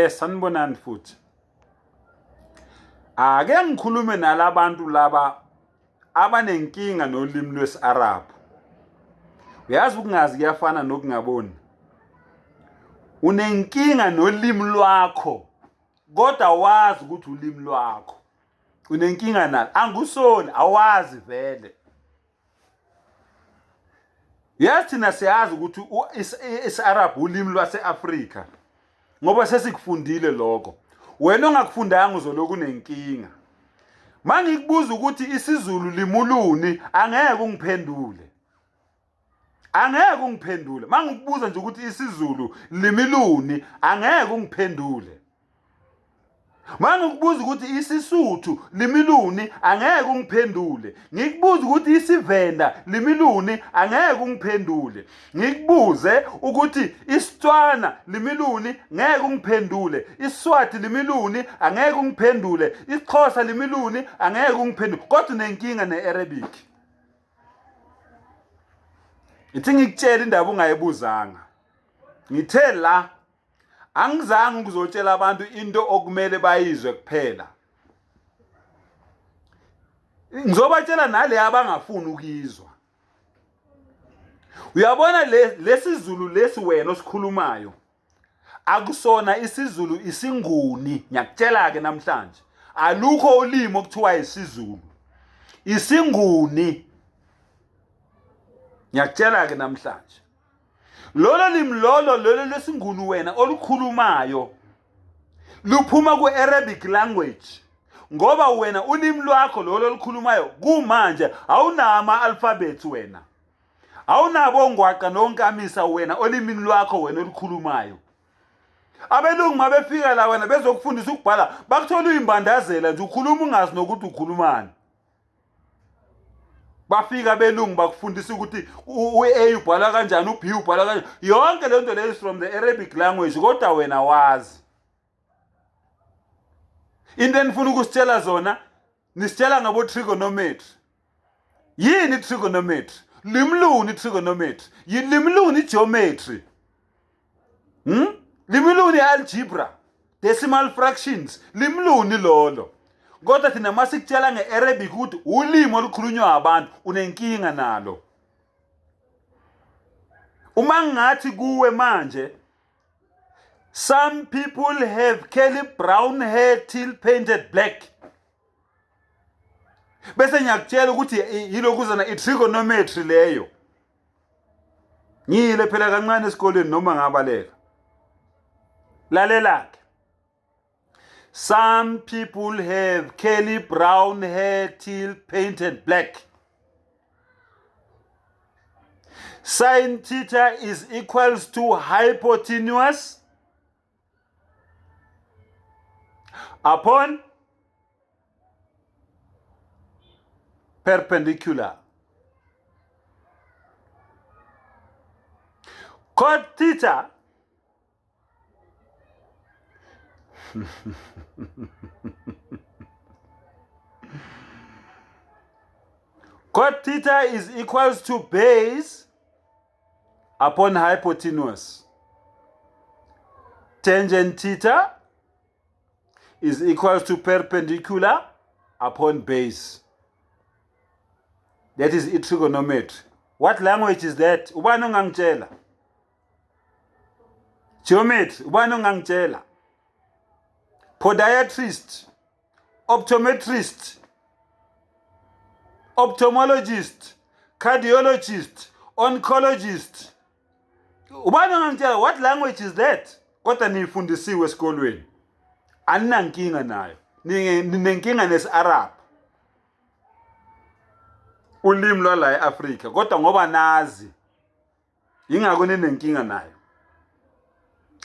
Sanibonani futhi. Ake ngikhulume nalabantu laba abanenkinga nolimi lwesi-Arab. Uyazi ukungazi kuyafana nokungaboni. Unenkinga nolimi lwakho kodwa wazi ukuthi ulimi lwakho. Unenkinga nalo. Angusoli, awazi vele. Yes thina siyazi ukuthi isi-Arab ulimi lwase-Afrika ngoba sesikufundile lokho. Wena ongakufundanga uzoloku unenkinga. Mangikubuza ukuthi isiZulu limuluni angeke ungiphendule. Angeke ungiphendule. Mangikubuza nje ukuthi isiZulu limiluni angeke ungiphendule. Mangikubuza ukuthi isiSuthu limiluni angeke ungiphendule. Ngikubuza ukuthi isiVenda limiluni angeke ungiphendule. Ngikubuze ukuthi isiTswana limiluni ngeke ungiphendule. IsiSwati limiluni angeke ungiphendule. IsiXhosa limiluni angeke ungiphendule. Kodwa unenkinga ne-Arabic. Ithi ngikutshela indaba ungayibuzanga. Ngithe la Angizange ukuzotshela abantu into okumele bayizwe kuphela. Ngizobatshela nale abangafuni ukuyizwa. Uyabona le lesizulu lesi wena osikhulumayo akusona isiZulu isiNguni ngiyakutshela ke namhlanje alukho ulimi okuthiwa isiZulu isiNguni ngiyakutshela ke namhlanje Lolo limi lolo lolo lwesiNguni wena olukhulumayo luphuma ku-Arabic language ngoba wena ulimi lwakho lolo olukhulumayo kumanje awunawo ama-alphabet wena awunabo ongwaqa nonkamisa wena olimini lwakho wena olukhulumayo abelungu mabefika la wena bezokufundisa ukubhala bakuthola uyimbandazela nje ukhuluma ungazi nokuthi ukhulumani Bafika abelungu bakufundisa ukuthi u-A ubhala kanjani, u-B ubhala kanjani. Yonke le nto leyo is from the Arabic language kodwa wena wazi. Into enifuna ukusitshela zona nisitshela ngabo trigonometry. Yini trigonometry? Limluni trigonometry. Limluni geometry. Limluni algebra, decimal fractions, limluni lolo. Kodwa thina masikutshela nge-Arabic ukuthi ulimi olukhulunywa abantu unenkinga nalo. Uma ngathi kuwe manje some people have curly brown hair till painted black. Bese ngiyakutshela ukuthi yilokuzana i-trigonometry leyo. Ngiyile phela kancane esikoleni noma ngabaleka. Lalela ke. Some people have curly brown hair till painted black. Sin theta is equals to hypotenuse upon perpendicular. Cot theta Cot theta is equals to base upon hypotenuse. Tangent theta is equals to perpendicular upon base. That is trigonometry. What language is that? Ubani ongangitshela? Geometry, ubani ongangitshela? Podiatrist, optometrist, ophthalmologist, cardiologist, oncologist. Ubani ongangitshela what language is that? Kodwa niyifundisiwe esikolweni. Aninankinga nayo. Ninenkinga nesi-Arab. Ulimi lwala e-Afrika kodwa ngoba nazi Yingakho ninenkinga nayo.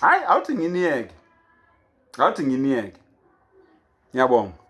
Hayi awuthi nginiyeke. Awuthi nginiyeke. Ngiyabonga.